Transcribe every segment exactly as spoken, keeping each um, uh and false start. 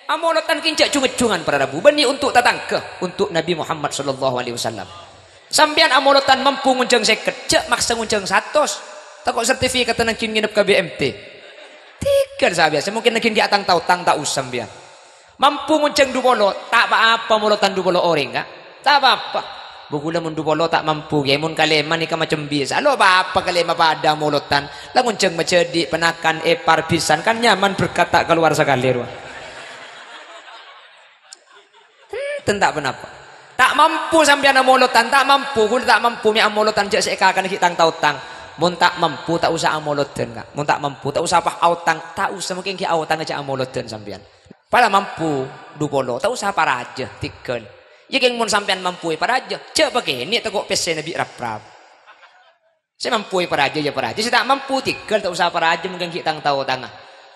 Amolodhân kèng jhâ' jung-èjhungan para rabu, bânnè untuk tatangghâ, untuk Nabi Muhammad sallallahu alaihi wasallam. Sampèyan amolodhân mampu ngonjhâng sèket, jhâ' maksa ngonjhâng satos. Tako' sertifikatna ghi' ngènep ka B M T. Tèghâl sabiyasa, mungkin ghi' atang-tang otang, ta' osa sampèyan. Mampu ngonjhâng dupolo, ta' pa-apa molodhân dupolo orèng, Ka'. Ta' pa-apa. Bu, ghulâ mon dupolo ta' mampu, kèya mon kalèma nèka macem bisa. Lo' pa-apa kalèma padâ molodhân. La ngonjhâng majhâdhi', panakan, èpar, bhisan, kan nyaman berkat ta' kalowar sakalè rowa. Enten ta' ponapa. Ta' mampu sampèyan amolodhân, ta' mampu, ghulâ ta' mampu mè' amolodhân jhâ' sè èkakana ghi' tang-tang otang. Mon ta' mampu, ta' osa amolodhân, Ka'. Mon ta' mampu, ta' osa pas aotang, ta' osa mungkin ghi' aotang jhâ' amolodhân sampèyan. Pala mampu dupolo, ta' osa parajâ, tèghâl. Iyâ kèng mon sampèyan mampu èparajâ, jhâ' pakènè' tako' pèssèna bi' rap-rap. Sè mampu èparajâ, yâ parajâ. Sè ta' mampu, tèghâl, ta' osa parajâ, mungkin ghi' tang-tang otangnga.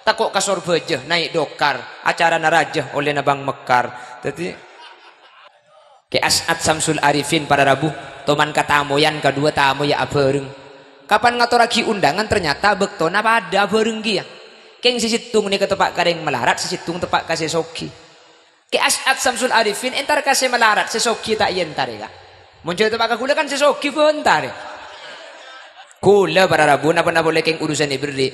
Tako' ka Sorbhâjâ, naè' dokar, acarana rajâ, ollèna bâng mekkar. Dhâddhi, Kè As'ad Samsul Arifin para rabu, toman katamoyan kadhuwâ tamoy abhâreng. Kapan ngatorraghi undangan, ternyata bâktona padâ abhâreng kèya. Kèng sè sèttong nèka teppa' ka rèng malarat, sè sèttong teppa' ka sè soghi. Kè As'ad Samsul Arifin entar ka sè malarat, sè soghi ta' èentarè, Ka'. Mon jhâ' teppa' ka ghulâ kan sè soghi bhântarè. Ghulâ para rabu, napa-napa polè kèng urusan èberri'.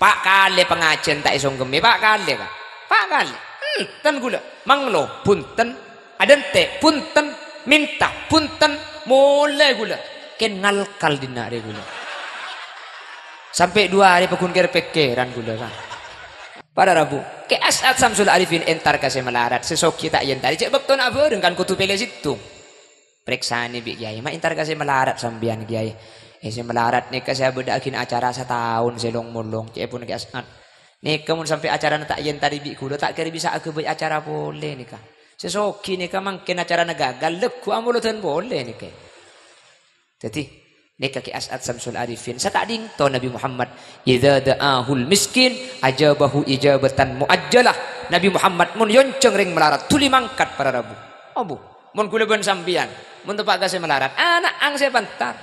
Pa' kalè pangajhiyân ta' èsongghemmè, pa' kalè, Ka'. Pa' kalè. Enten ghulâ. Manglo, bhunten. Adhânte', bhunten. Mènta, bhunten. Molè ghulâ. Kèng ngalkal dinna' rè ghulâ. Sampè' duwâ arè pagghun kèr-pèkkèran ghulâ, Ka'. Para rabu, Kè As'ad Samsul Arifin entar ka sè malarat, sè soghi ta' èentarè. Jhâ' bâktona abhâreng kan kodhu pèlè sèttong. Parèksanè bi' kèyaè, ma' entar ka sè malarat sampèyan, kèyaè. Eh, sè malarat nèka sè abâdâ'âghin acara sataon sè long-molong, cè'èpon Kè As'ad. Nèka mon sampè' acarana ta' èentarè bi' ghulâ, ta' kèra bisa aghâbây acara polè nèka. Sè soghi nèka mangkèn acarana gagal, lagghu' amolodhân polè nèka. Dhâddhi, nèka Kè As'ad Samsul Arifin, sè ka'dinto Nabi Muhammad, "Idza da'ahul miskin, ajabahu ijabatan mu'ajjalah." Nabi Muhammad mon èonjhâng rèng malarat, dhuli mangkat para rabu. Abu. Mon ghulâ bân sampèyan, mon teppa' ka sè malarat, ana'na sè èpantar.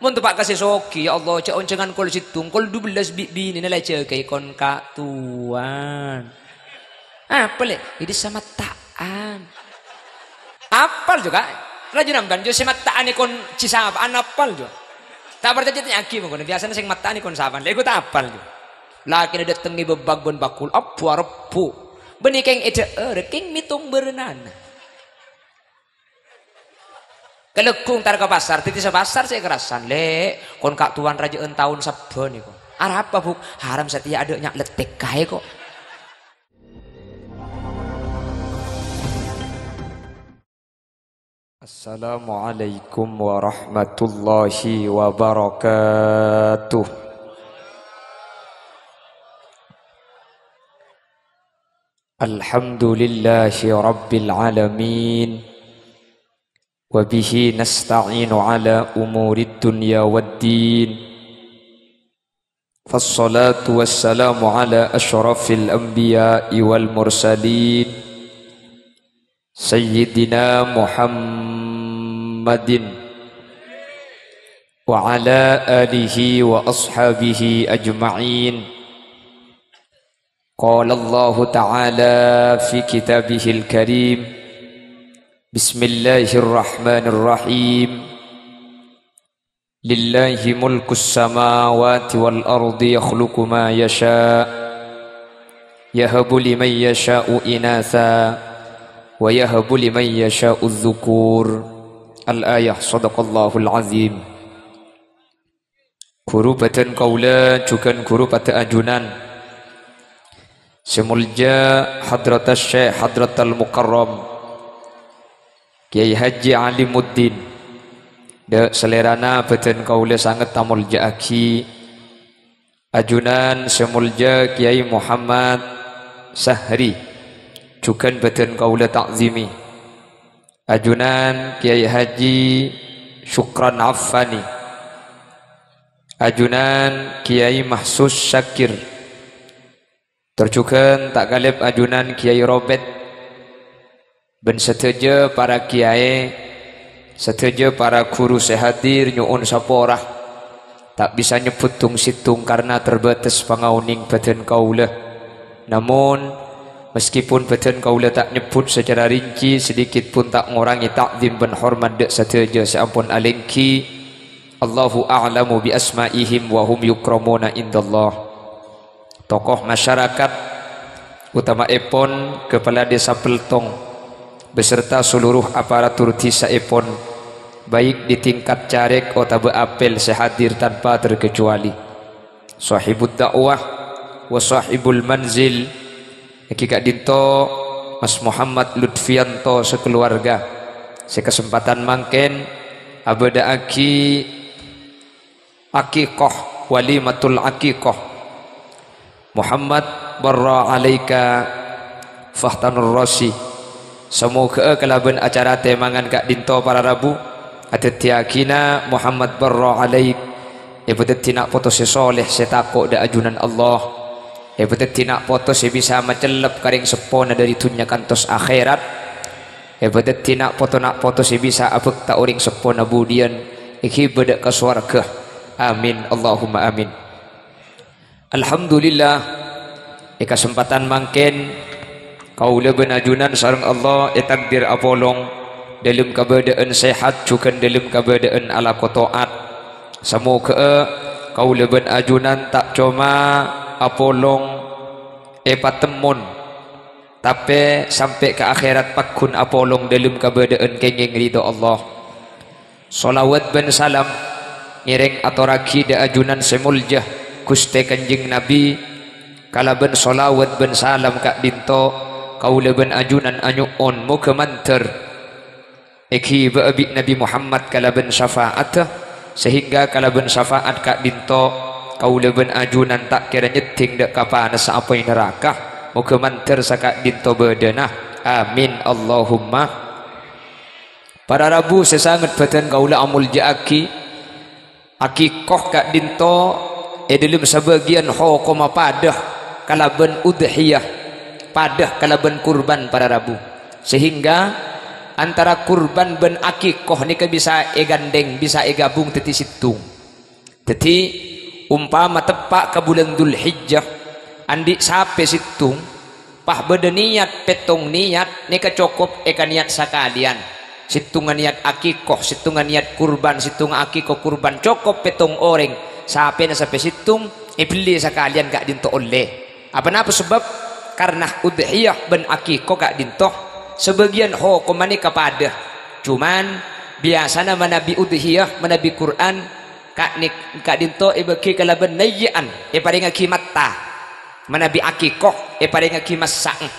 Mon teppa' ka sè soghi, ya Allah, jhâ' onjhângan kol sèttong, kol dubellâs bi' binèna la èjâgâi kon Ka' Towan. Apa, Lè'? Ini samatta'an. Apal jhughân, Ka'. Rajin amban jhughân sè matta'an è kon jhi sapa'an apal jhughân. Ta' parcajâ tanya'aghi mangkana, biyasana sè matta'an è kon sapa'an. Lè', ghu ta' apal jhughân. Lakèna dâteng è bâbâk bân bhâkul, abbhu arebbhu. Bânnè kèng è dhâ'âr, kèng mètong bârnana. Kalèghung tar ka pasar, dhâddhi sapasar sè èkarasan, "Lè', kon Ka' Towan rajâ'ân taon sabbhân èko." "Arapa, Bu'?" "Haram satèya adâ' nya' lettèk kaè ko'." Assalamualaikum warahmatullahi wabarakatuh. Alhamdulillahi rabbil alamin. Wa bihi nasta'inu ala umurid dunya wad din. Fassalatu wassalamu ala asyrafil anbiya'i wal mursalin, Sayyidina Muhammadin, wa ala alihi wa ashabihi ajma'in. Qala Allahu ta'ala fi kitabihil karim, Bismillahirrahmanirrahim. Lillahi mulkus samawati wal ardi yakhluqu ma yasha'. Yahabu liman yasha'u inatha wa yahabu liman yasha'u dzukur. Al-ayah, sadaqallahul azim. Ghuru bâdhân kaulâ jhughân ghuru padâ ajunan. Sè molja Hadratus Syekh Hadratal Mukarram Kiai Haji Alimuddin. Dâ' salèrana bâdhân kaulâ sanget amolja'aghi. Ajunan sè molja Kiai Muhammad Sahri, jhughân bâdhân kaulâ ta'zimi. Ajunan Kiai Haji Syukran Affani. Ajunan Kiai Mahsus Syakir. Tor jhughân ta' kalèp ajunan Kiai Robet. Bân sadhâjâ para kiai, sadhâjâ para ghuru sè hadir nyo'on sapora. Ta' bisa nyebbhut tong-sèttong karna terbatas pangaonèng bâdhân kaulâ. Namon, Meskipun bâdân kaulâ ta' nyebbhut sacara rinci, sedikit pun ta' ngorangè ta'zim bân hormat dâ' sadhâjâ sè ampon alèngghi. Allahu a'lamu bi asma'ihim wa hum yukramuna indallah. Tokoh masyarakat, utama'èpon Kepala Desa Peltong, beserta seluruh aparatur dhisaèpon, baik di tingkat carèk otabâ apel sè hadir tanpa terkecuali. Sahibud da'wah wa sahibul manzil, èngghi ka'dinto Mas Muhammad Lutfianto sakaluwarga, sè kasempadhân mangkèn abâdâ'aghi akikah, walimatul akikah. Muhammad barra alaika fahtanur rasi. Samoghâ'â kalabân acara tèmangan ka'dinto para rabu, adhâddhiyâghina Muhammad barra alaik, èpadhâddhi na' poto sè soleh sè tako' dâ' ajunan Allah, èpadhâddhi na' poto sè bisa macellep ka rèng seppona dâri dhunnya kantos akhèrat, èpadhâddhi na' poto-na' poto sè bisa abhâkta orèng seppona budiyân èghibâ dâ' ka sowarghâ. Amin, Allahumma amin. Alhamdulillah, è kasempadhân mangkèn, kaulâ bân ajunan sareng Allah ètakdir apolong dâlem kabâdâ'ân sehat jhughân dâlem kabâdâ'ân alako to'at. Samoghâ'â kaulâ bân ajunan ta' coma apolong è patemmon, tapè sampè' ka akhèrat pagghun apolong dâlem kabâdâ'ân kèngèng ridho Allah. Sholawat bân salam ngèrèng atorraghi dâ' ajunan sè molja, Ghustè Kanjeng Nabi, kalabân sholawat bân salam ka'dinto, kaulâ bân ajunan anyo'on moghâ mandhâr èghibâ'â bi' Nabi Muhammad kalabân syafa'atta, sehingga kalabân syafa'at ka'dinto, kaulâ bân ajunan ta' kèra nyèddhing dâ' ka panassa apoy naraka, moghâ mandhâr saka'dinto bâdâna. Amin, Allahumma. Para rabu sè sanget bâdân kaulâ amolja'aghi, akikoh ka'dinto è dâlem sabâgiyân hokomma padâ kalabân udhiyah, padâ kalabân kurban para rabu. Sehingga antara kurban bân akikoh nèka bisa èghândhèng, bisa èghâbung dâddhi sèttong. Dâddhi, ompama teppa' ka bulân Dzulhijjah, andi' sapè sèttong, pas bâdâ niyat, pèttong niyat, nèka cokop èkaniyat sakalèyan. Sèttongnga niyat akikoh, sèttongnga niyat kurban, sèttongnga akikoh kurban, cokop pèttong orèng. Sapèna sapè sèttong, èbelli sakalèyan ka'dinto ollè. Apa napa sabâb? Karna udhiyah bân akikoh ka'dinto, sabâgiyân hokomma nèka padâ. Cuman, biyasana manabi udhiyah, manabi kurban, Ka'ni-, ka'dinto èbâghi kalabân nayya'an, èparèngaghi matta. Manabi akikoh, èparèngaghi massa'en.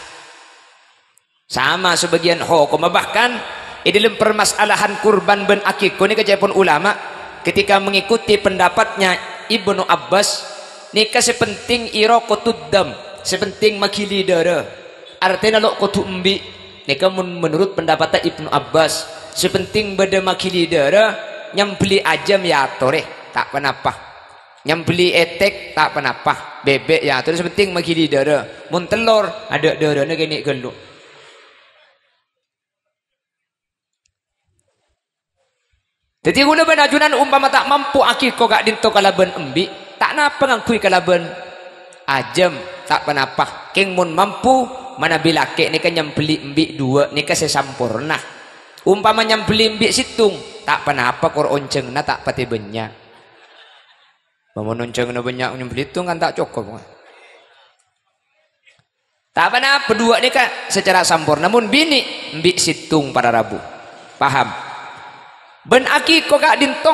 Sama sabâgiyân hokomma, bahkan è dâlem permasalahan kurban bân akikoh nèka ca'èpon ulama, ketika mengikuti pendapatnya Ibnu Abbas, nèka sè penting iraqatud dam, sè penting maghili dârâ. Artèna lo' kodhu embi'. Nèka mon menurut pendapatta Ibnu Abbas, sè penting bâdâ maghili dârâ, nyambelli ajâm èyatorè, ta' ponapa. Nyambelli ètèk, ta' ponapa. Bèbè' èyatorè, sè penting maghili dârâ. Mon tellor, adâ' dârâna kènè' ghâllu. Dâddhi, kaulâ bân ajunan ompama ta' mampo akiko ka'dinto kalabân embi', ta' napa ngangghuy kalabân ajâm, ta' ponapa. Kèng mon mampo, manabi lakè' nèka nyambelli embi' duwâ' nèka sè samporna. Ompama nyambelli embi' sèttong, ta' ponapa, kor onjhânganna ta' patè bânnya'. Mon onjhânganna bânnya' nyambelli sèttong kan ta' cokop. Ta' ponapa, duwâ' nèka sacara samporna. Mon binè', embi' sèttong para rabu. Paham? Bân akiko ka'dinto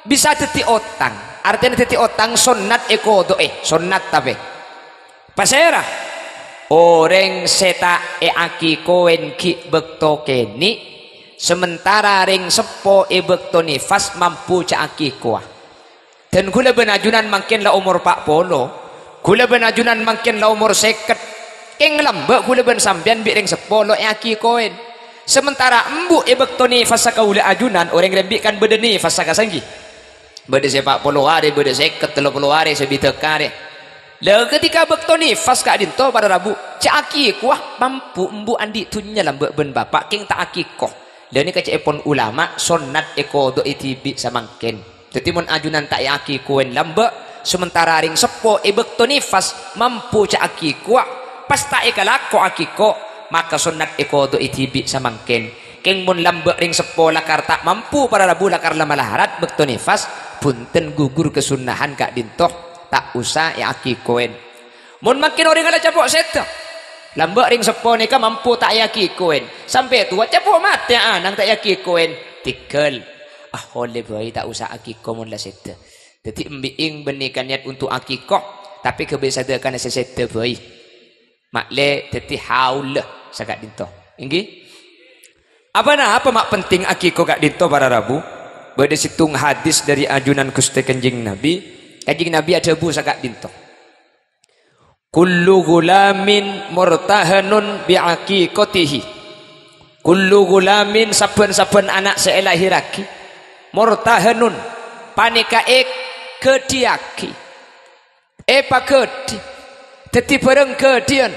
bisa dâddhi otang. Artèna dâddhi otang sonnat èkodo'è, sonnat tapè. Pasèra? Orèng sè ta' èakikowèn ghi' bâkto kènè', sementara rèng seppo è bâkto nifas mampo jhâ' akikowa. Dan kaulâ bân ajunan mangkèn la omor pa' polo. Kaulâ bân ajunan mangkèn la omor sèket. Kèng lambâ' kaulâ bân sampèyan bi' rèng seppo lo' èakikowèn. Sementara embu' è bâkto nifassa kaulâ ajunan, orèng rembi' kan bâdâ nifassa ka sangghi. Bâdâ sè pa' polo arè, bâdâ sèket, tello polo arè, sabidhâk arè. La, ketika bâkto nifas ka'dinto para rabu, jhâ' akikowa, mampo embu' andi' dhunnya lambâ' bân bapa', kèng ta' akiko. La, nèka ca'èpon ulama, sonnat èkodo'è dhibi' samangkèn. Dâddhi, mon ajunan ta' èakikowèn lambâ', sementara rèng seppo è bâkto nifas mampo jhâ' akikowa, Pas ta' èkalako akiko, maka sonnat èkoto'è dhibi' samangkèn. Kèng mon lambâ' rèng seppo lakar ta' mampu, para rabu lakar la malarat bâkto nifas, bhunten gugur kasunnahan ka'dinto, ta' osa èakikowèn. Mon mangkèn orèngnga la capo' sèdhâ, lambâ' rèng seppo nèka mampu ta' èakikowèn, sampè' towa capo' matè ana'na ta' èakikowèn, tèghâl. Ah, ollè bhâi ta' osa akiko mon la sèdhâ. Dhâddhi embi'eng bânnè ka niat onto' akiko, tapè ghâbây sadhâkana sè sèdhâ bhâi. Ma'lè dhâddhi haul la saka'dinto. Èngghi? Apa-napa ma' penting akiko ka'dinto, para rabu? Bâdâ sèttong hadis dâri ajunan Ghustè Kanjeng Nabi. Kanjeng Nabi adhâbu saka'dinto, "Kullu ghulamin murtahanun bi aqiqatihi." Kullu ghulamin, sabbhân-sabbhân ana' sè èlahèrraghi, murtahanun, panèka èghâdhiyâghi. Èpaghâdhi, dhâddhi bhârâng ghâdhiyân,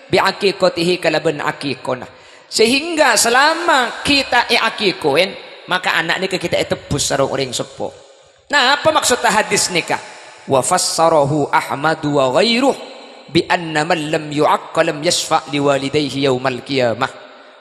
bi aqiqatihi kalabân akikona. Sehingga selama ghi' ta' èakikowèn, maka ana' nèka ghi' ta' ètebbhus sareng orèng seppo. Napa maksodda hadis nèka? Wa fassarahu Ahmadu wa ghairuh bi anna man lam yu'aqqa lam yasyfa' li walidayhi yaumal qiyamah.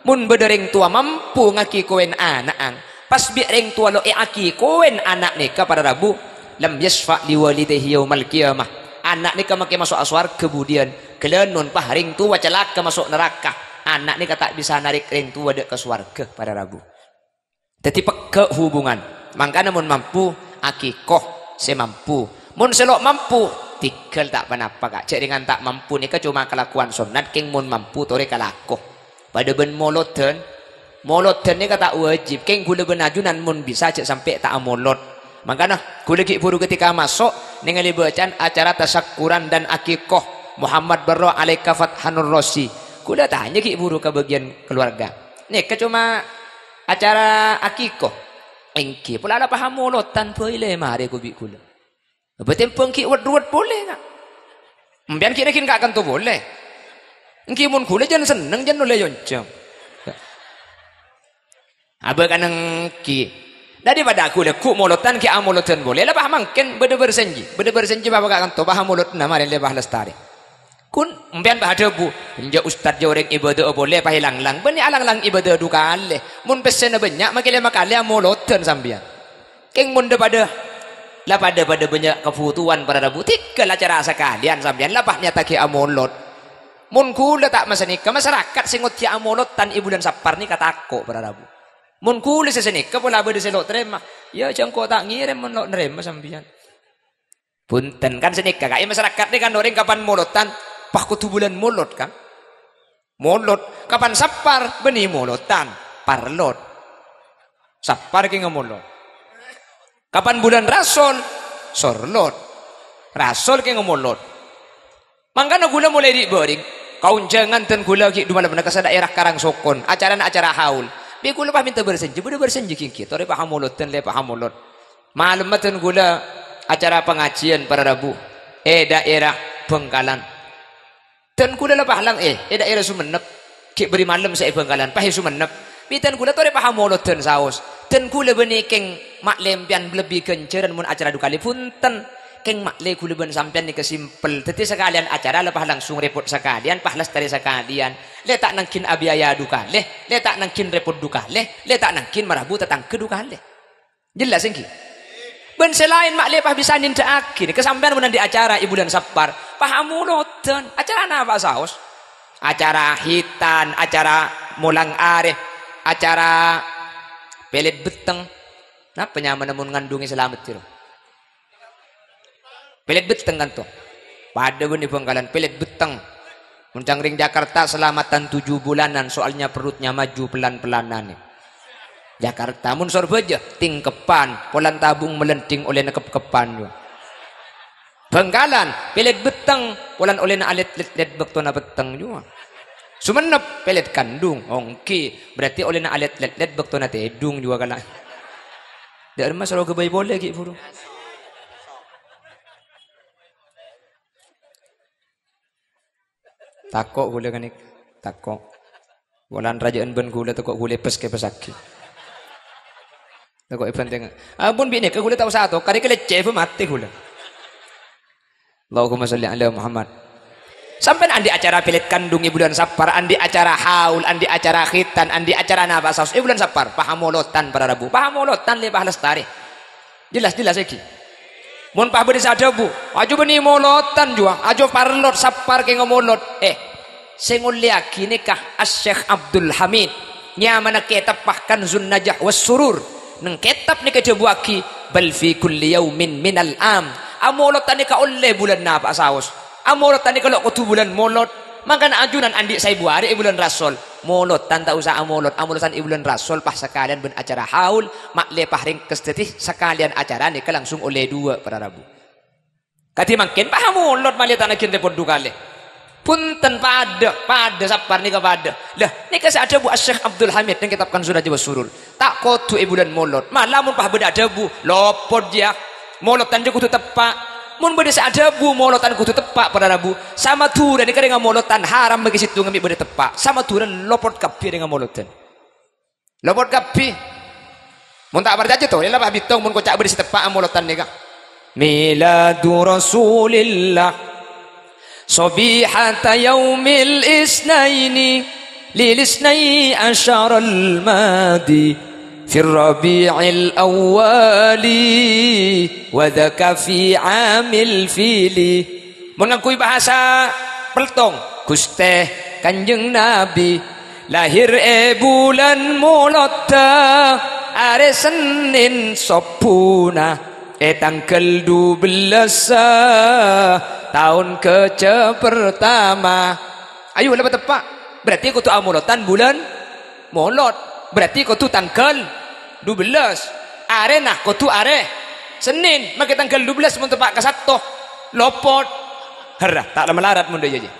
Mon bâdâ rèng towa mampu ngakikowèn ana'na, pas bi' rèng towa lo' èakikowèn ana' nèka, para rabu, lam yasyfa' li walidayhi yaumal qiyamah. Ana' nèka makè maso'a sowarghâ budiyân, ghâlânon pas rèng towa calaka maso' naraka. Ana' nèka ta' bisa narèk rèng towa dâ' ka sowarghâ, para rabu. Dhâddhi pegghâ' hubungan. Mangkana mon mampu, akiko sè mampu. Mon sè lo' mampu, tèghâl ta' ponapa, Ka'. Jhâ' rèngan ta' mampu nèka coma kalakowan sonnat, kèng mon mampu torè kalako. Padâ bân molodhân. Molodhân nèka ta' wajib, kèng ghulâ bân ajunan mon bisa jhâ' sampè' ta' amolod. Mangkana ghulâ ghi' bhuru ketika maso' nèngalè bâcaan acara tasakkuran dan akiko Muhammad Barro alaika Fathanur Rosi. Ghulâ tanya ghi' bhuru ka bâgiyân keluarga. Nèka coma acara akiko. Èngghi, pola la pas amolodhân bhâi lè marè ko bi' ghulâ. Bâ tèmbhâng ghi' wet-ruwet polè, Ka'. Empèyan ghi' nèghin ka' kanto polè. Èngghi mon ghulâ jân senneng jân ollè èyonjhâng. Abâ' kanèngghi. Dâri padâ ghulâ ghu' molodhân ghi' amolodhân polè. La pas mangkèn bâdâ bârsanji. Bâdâ bârsanji bapa ka' kanto, pas amolodhân marè lè pas lastarè. Kun, empèyan pas adhâbu, "Enjâ' ustad jâ' orèng ibâdâ'â polè pas èlang-lang, bânnè alang-lang ibâdâ'â du kalè. Mon pèssèna bânnya', makè lèma kalè amolodhân sampèyan." Kèng mon dâ-padâ, la padâ-padâ bânnya' kabhutowan para rabu, tèghâl acara sakalèyan sampèyan, la pas nèyattaghi amolod. Mon ghulâ ta' masanèka, masarakat sè ngodiyâ amolodhân è bulân Sappar nèka tako', para rabu. Mon ghulâ sè sanèka pola bâdâ sè lo' tarèma, "Yâ, jhâ' engko' ta' ngèrèm mon lo' narèma sampèyan." Bhunten, kan sanèka, Ka', è masarakat nèka kan orèng kapan molodhân, pas kodhu bulân molod, kan? Molod. Kapan Sappar, bânnè molodhân, parlod. Sappar kèng amolod. Kapan bulân Rasol, sorlod. Rasol kèng amolod. Mangkana ghulâ molaè ri'-bâri', kaonjhângan dân ghulâ ghi' du malem nèka sè dâ'ârâ Karangsokon, acarana acara haul. Bi' ghulâ pas mènta bârsanji, bâdâ bârsanji ghi' èngghi, torè pas amolodhân, lè pas amolod. Malemma dân ghulâ acara pangajiyân para rabu è dâ'ârâ Bhângkalan. Dân ghulâ la pas lang, eh, è dâ'ârâ Songennep. Ghi' bâri' malem sè è Bhângkalan, pas è Songennep. Bi' dân ghulâ torè pas amolodhân saos. Dân ghulâ bânnè kèng ma' lèmpèyan lebbi ghânjhârân mon acara du kalè, bhunten. Kèng ma' lè ghulâ bân sampèyan nèka simpel. Dhâddhi sakalèyan acara la pas langsung rèpot sakalèyan, pas lastarè sakalèyan. Lè ta' nangghing abiaya du kalè, lè ta' nangghing rèpot du kalè, lè ta' nangghing marabu tatangghâ du kalè. Jelas èngghi? Bân sè laèn ma' lè pas bisa nèndhâ'aghi nèka sampèyan mon andi' acara è bulân Sappar, pas amolodhân. Acara napa saos? Acara hitan, acara molang arè, acara pèlèt betteng. Napa nyamana mon ngandhungè salamet, jâro? Pèlèt betteng kanto. Padâ bânnè Bhângkalan, pèlèt betteng. Mon ca'na rèng Jakarta, selamatan tujuh bulanan, soalnya perutnya maju pelan-pelanan. Jakarta, mon Sorbhâjâ, tingkepan, polana tabung melending ollèna kep-kepan, jâ. Bhângkalan, pèlèt betteng, polana ollèna alèt-lèt bâktona petteng, jâ. Songennep, pèlèt kandung, ongghu, berarti ollèna alèt-lèt bâktona tèdung, jâ, kala. Dâ'remma soro ghâbây polè ghi' buru. Tako' ghulâ ghânèka, tako'. Polana rajâ'ân bân ghulâ tako' ghulâ èpès-kèpèssaghi. Tako' èbhântèng. Ampon bi' nèka ghulâ ta' osa atokar, èkalèccè' bhâi matè ghulâ. Allahumma sholli ala Muhammad. Sampèyan andi' acara pèlèt kandhung è bulân Sapar, andi' acara haul, andi' acara khitan, andi' acara napa saos è bulân Sapar, pas amolodhân para rabu, pas amolodhân lè pas lestari. Jelas-jelas èghi. Mon pas bâdâ sè adhâbu, "Ajo bânnè molodhân, jhuwa, ajo parlot Sapar kèng amolod." Eh, sè ngollèyaghi nèka Asy-Syeikh Abdul Hamid, nyamana kètabbhâ Kanzun Najah was Surur. Neng kètab nèka èdhâbuwaghi, "Bal fi kulli yaumin minal am." Amolodhân nèka ollè bulân napa saos. Amolodhân nèka lo' kodhu bulân Molod. Mangkana ajunan andi' saèbu arè è bulân Rasol. Molodhân ta' osa amolod. Amolodhân è bulân Rasol pas sakalèyan bân acara haul, ma' lè pas rèngkes dhâddhi sakalèyan acara nèka langsung ollè duwâ' para rabu. Kadhi mangkèn pas amolod malè ta' naghin rèpot du kalè. Bhunten, padâ, padâ Sapar nèka padâ. Lah, nèka sè adhâbu Asy-Syeikh Abdul Hamid neng kètab Kanzun Najah was Surur. Ta' kodhu è bulân Molod. Mala mon pas bâdâ adhâbu, lopot, yâ. Molodhân jâ kodhu teppa'. Mon bâdâ sè adhâbu molodhân kodhu teppa' para rabu, sa Madhurâ nèka rèng amolodhân haram maghi sèttonga mè' bâdâ teppa'. Sa Madhurâ lopot kabbhi rèng amolodhân. Lopot kabbhi. Mon ta' parcajâ, torè la pas bitong mon koca' bâdâ sè teppa' amolodhân nèka. Miladu Rasulillah. Sobihata yaumil isnaini lil isnai asyaral madi fir rabi'il awwali wa dzaka fi amil fili. Mon ngangghuy bahasa peltong, Ghustè Kanjeng Nabi lahir è bulân Molodda, arè Sennèn sobbhuna. È tangghâl dubellâssa taon kajâ pertama. Ayo, la pateppa'. Berarti kodhu amolodhân bulân Molod. Berarti kodhu tangghâl dubellâs. Arèna kodhu arè Sennèn. Makè tangghâl dubellâs mon teppa' ka Satto. Lopot. Herra, ta' la malarat mon dâ' iyâ, jâ.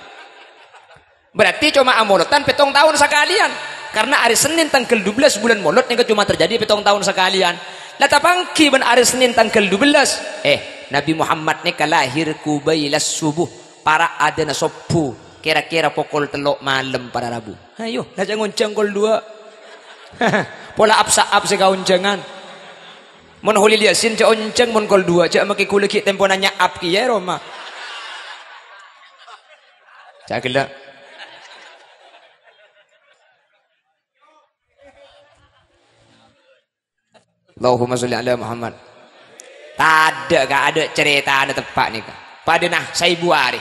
Berarti coma amolodhân pèttong taon sakalèyan. Karena arè Sennèn tangghâl dubellâs bulân Molod nèka coma terjadi pèttong taon sakalèyan. La tapangghi bân arè Sennèn tangghâl dubellâs. Eh, Nabi Muhammad nèka lahir qubailas subuh, para' adâna sobbhu, kèra-kèra pokol tello' malem para rabu. Ayo, la jhâ' ngonjhâng kol duwâ'. Pola ap-sa'ap sè kaonjhângan. Mon Kholil Yasin jhâ' onjhâng mon kol duwâ', jhâ' makè ghulâ ghi' tempona nya'ap kèya è roma. Jhâ' ghellâ'. Allahumma sholli ala Muhammad. Tadâ', Ka', adâ' carètana teppa' nèka. Padâna saèbu arè.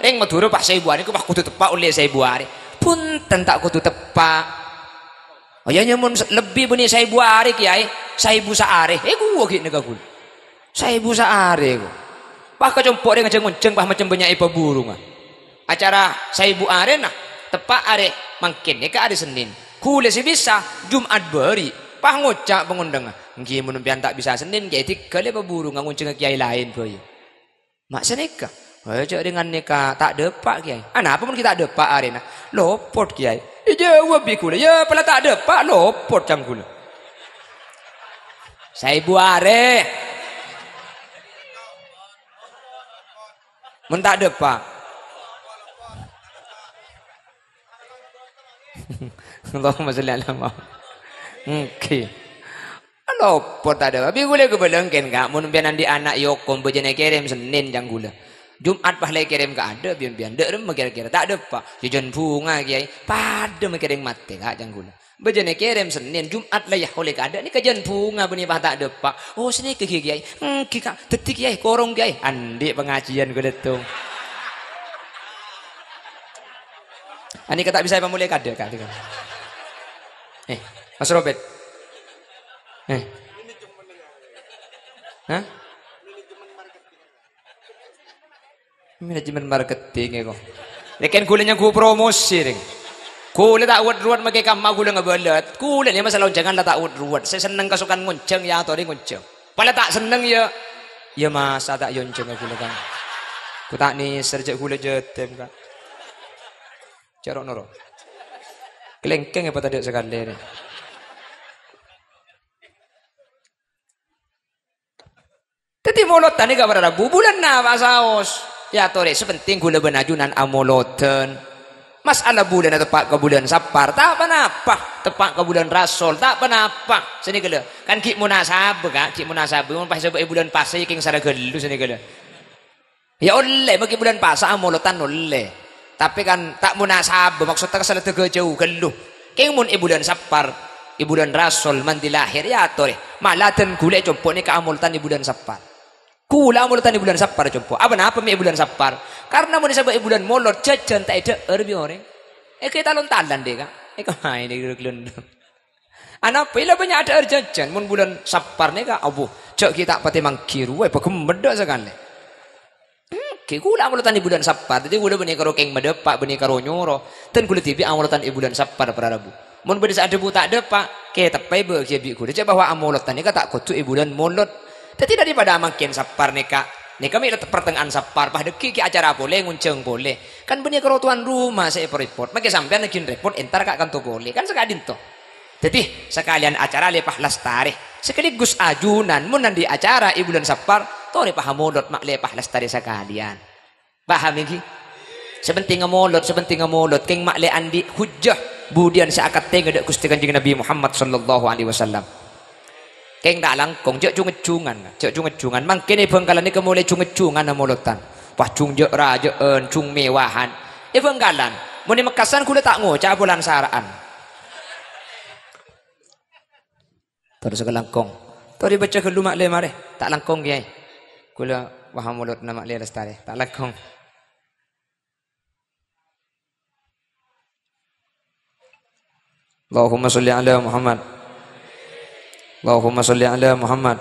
Rèng Madhurâ pas saèbu arè, pas kodhu teppa' ollè saèbu arè. Bhunten, ta' kodhu teppa'. Oh, iyâ, iyâ, mon se-, lebbi bânnè saèbu arè, Kèyaè. Saèbu saarè. Eh, ghuwâ ghi' nèka ghulâ. Saèbu saarè, ghuwâ. Pas ka compo' rèng ajhâ' ngonjhâng, pas macem bânnya'è paburungan. Acara saèbu arèna, teppa' arè mangkèn nèka arè Sennèn. Ghulâ sè bisa, Jum'at bâri', pas ngoca' pangondhângnga, "Èngghi mon sampèyan ta' bisa Sennèn, Kèyaè, dhika lè paburungan ngonjhângnga kèyaè laèn bhâi." Ma' sanèka, "Eh, jhâ' rèng nèka ta' dâpa', Kèyaè." "Anapa mon ghi' ta' dâpa' arèna?" "Lopot, Kèyaè." Èjâwâb bi' ghulâ, "Yâ, pola ta' dâpa', lopot," ca'na ghulâ. Saèbu arè. Mon ta' dâpa'. Allahumma sholli ala Muhammad. Èngghi. Lopot ta' dâpa'. Bi' ghulâ kabâlâ mangkèn, Ka'. Mon sampèyan andi' ana' èokom, bâjâna èkèrèm Sennèn, ca'na ghulâ. Jum'at pas la èkèrèm kaadâ' bi' sampèyan. Dâ' remma kèra-kèra? Ta' dâpa'. Jhâjhân bhunga, Kèyaè. Padâ ma' èkèrèm matè, Ka', ca'na ghulâ. Bâjâna èkèrèm Sennèn, Jum'at la èyahole kaadâ', nèka jhâjhân bhunga bânnè pas ta' dâpa'. Oh, sanèka ghi, Kèyaè. Èngghi, Ka', dhâddhi, Kèyaè, korong, Kèyaè. Andi' pangajiân ghulâ, tong. Anèka ta' bisa èpamolè kaadâ', Ka', dhika. Eh, Mas Robert. Eh. Hah? Manajemen marketing, kok. Lèkèn ghulâ nyangghu promosi, rèng. Ghulâ ta' wet-ruwet makè kamma ghulâ ngabâlât. Ghulâ nèka masalah onjhângan la ta' wet-ruwet. Sè senneng kasokan ngonjhâng, èyatorè ngonjhâng. Pola ta' senneng, yâ, yâ masa ta' èyonjhânga ghulâ, kan. Ghu ta' nèser jhâ' ghulâ jhâtem, kan. Jhâ' ro'-noro'. Kalèngkèng apa tadâ' sakalè, rè. Dhâddhi molodhân nèka para rabu, bulânna pas saos. Èyatorè, sè pentèng ghulâ bân ajunan amolodhân. Masalah bulânna teppa' ka bulân Sapar, ta' pa-napa. Teppa' ka bulân Rasol, ta' pa-napa. Sanèka lho, kan ghi' monasabah, Ka', ghi' monasabah. Mon pas sabâ' è bulân Pasa, kèng sara ghâllu sanèka lho. Yâ ollè, makè bulân Pasa amolodhân ollè. Tapè kan ta' monasabah, maksodda ka sala dâgâ jâu ghâllu. Kèng mon è bulân Sappar, è bulân Rasol, mandi lahèr, ya atorè. Maladan ghulâ è compo' nèka amolodhân è bulân Sappar. Ghulâ amolodhân è bulân Sappar, compo'. Apa napa mè' è bulân Sappar? Karna mon èsabâ' è bulân Molod, jhâjhân ta' èdhâ'âr bi' orèng. Èkè talon-talon dâ', Ka'. Èkè, ha, ini ghâllu. Anapa? Ella bânnya' adhâ'âr jhâjhân. Mon bulân Sappar nèka, abbhu, jhâ' ghi' ta' patè mangghi rowa, èpaghemmeddhâ sakalè. Èngghi, ghulâ amolodhân è bulân Sappar. Dhâddhi ghulâ bânnè karo kèng madâpa', bânnè karo nyoro. Dân ghulâ dhibi' amolodhân è bulân Sappar, para rabu. Mon bâdâ sè adhâbu ta' dâpa', kèteppè bâgiyâ bi' ghulâ. Jhâ' bahwa amolodhân nèka ta' kodhu è bulân Molod. Dhâddhi daripada mangkèn Sappar nèka, nèka mè' la pertengahan Sappar, pas dhâggi' ghi' acara polè, ngonjhâng polè. Kan bânnè karo towan roma sè èpo-rèpot. Mangkèn sampèyan ghi' rèpot, entar ka' kanto polè. Kan saka'dinto. Dhâddhi, sakalèyan acara lèpa lastarè. Sekaligus ajunan, mon andi' acara è bulân Sappar, torè pahamolod ma' lèpa lastarè sakalèyan. Paham, èngghi? Sè pentèngnga molod, sè pentèngnga molod, kèng ma' lè andi' hujjah budiyân sè akatènga dâ' Ghustè Kanjeng Nabi Muhammad sallallahu alaihi wasallam. Kèng ta' langkong, jhâ' cung-ngèjhungan, jhâ' cung-ngèjhungan. Mangkèn è Bhângkalan nèka molaè cung-ngèjhungan amolodhân. Wah, cung jhâ'-rajâ'ân, cung mèwahan. È Bhângkalan, mon è Mekkasân ghulâ ta' ngoca' polana sara'an. Terros kalangkong. Torè bâca ghâllu ma' lè marè. Ta' langkong, Kèyaè. Ghulâ wah molodhâ ma' lè lastarè. Ta' langkong. Allahumma sholli ala Muhammad. Allahumma sholli ala Muhammad.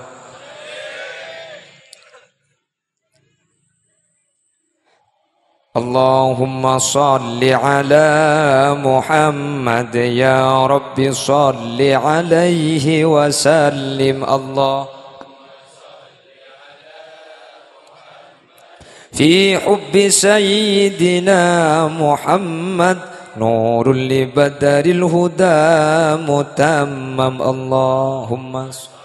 Allahumma sholli ala Muhammad, ya Rabbi sholli alaihi wa sallim. Allah. Fi hubbi Sayyidina Muhammad, nurul li badaril huda mutammam. Allahumma sholli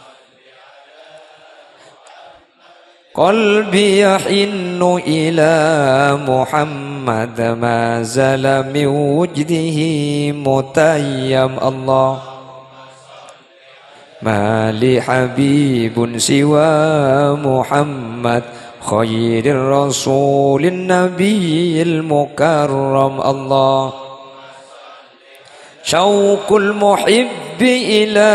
Qalbi yahinnu ila Muhammad, ma zala min wujdihi mutayyam. Allah. Ma li habibun siwa Muhammad, khairir rasulin nabiyil mukarram. Allah. Syauqul muhibbi ila